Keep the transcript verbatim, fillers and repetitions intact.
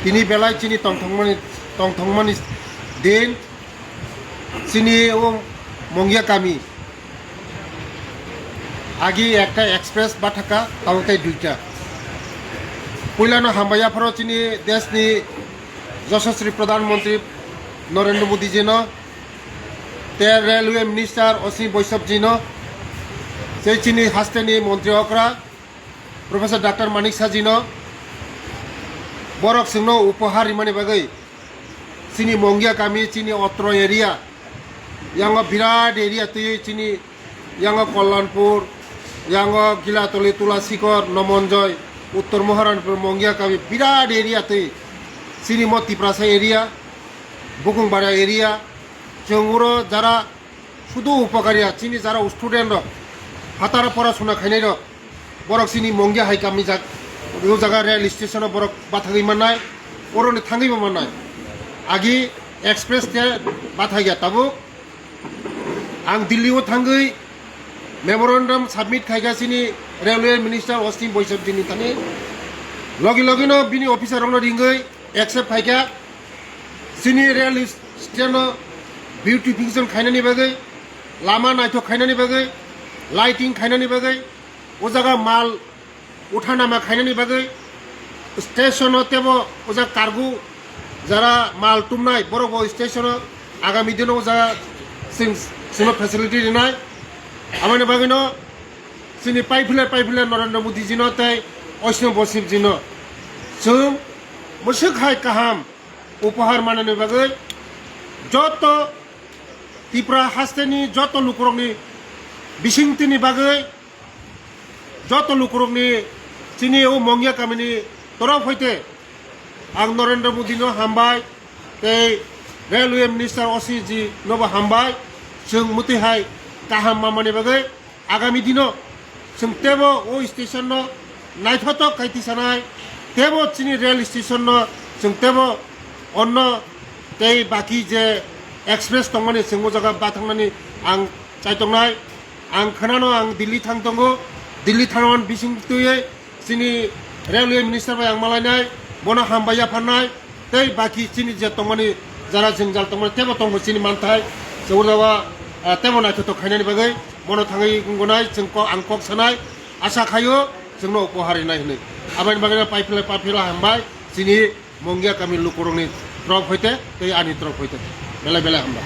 Tini belai chini tongthokmani, tongthokmani din, chini o Mongia kami. Agi ekta express bathaka, tabuk tei duita. Puilano hambai yapharo chini deshni Yashaswi Pradhan Mantri Narendra Modi jino, tei Railway Minister Ashwini Vaishnaw jino, tei chini hasteni Mantri okra Professor Doctor Manik Saha jino, borok chwngno upohar rimani bagwi chini Mongia kami, chini otro area, yango birat area twi chini yango Kalyanpur, yango Gilatoli, Tulasikor, Nomonjoi, Uttor Maharanipur, Mongia kami birat area twi chini mo Tiprasa area, Bukungbara area, chwng oro jara sudu upokar ya, chini jara student rok, phataro porasuna khainai rok, borok chini Mongia hai kami jak-, o jaga rail station o borok bathagwi mannai, oroni thangwi bo mannai. Agi express te bathagya tabuk. Ang Delhi o thangwi memorandum submit khaikha chini Railway Minister Ashwini Vaishnaw jini thani. Logi logi no bini officer rokno ringwi accept khaikha. Chini rail station no beautification khainani bagwi, lama naithok khainani bagwi, lighting khainani bagwi, o jaga mal uthanama khainani bagwi, station o tebo o jaga cargo jara mal tumnai borok bo station o agami dino o jaga chwng, chwngno facility rinai. Aboni bagwino chini paiphile paiphile Narendra Modi jino tei Ashwini Vaishnaw jino chwng mwswk hai kaham upohar manani bagwi joto Tripura hasteni joto lukurokni bisingtini bagwi, joto lukurokni chini o Mongia kamini torop hoite ang Narendra Modi no hambai tei Railway Minister Ashwini ji nobo hambai, chwng mwtwi hai kaham mamani bagwi. Agami dino chwng tebo o station no naithotok kai tisanai, tebo chini rail station no chwng tebo onno tei baki je express tongmani chwng o jaga bathangnani ang chaitongnai. Ang khwnano ang Delhi thang tongo, Delhi thangmani bising twiwi chini railway minister bai ang malainai, bono hambai yapharnai, tei baki chini je tongmani jara jwngjal tongmani tebo tongo chini manthai, se oro o, ah, tebo naithotok khainani bagwi bono thangwi wngnai chwng kok, ang kok sanai, asa khaio chwngno upohar rinai hwnwi. Aboni bagwino paiphile paiphile hambai chini Mongia kami lukurokni torop hoite tei ani torop hoite belai belai hambai.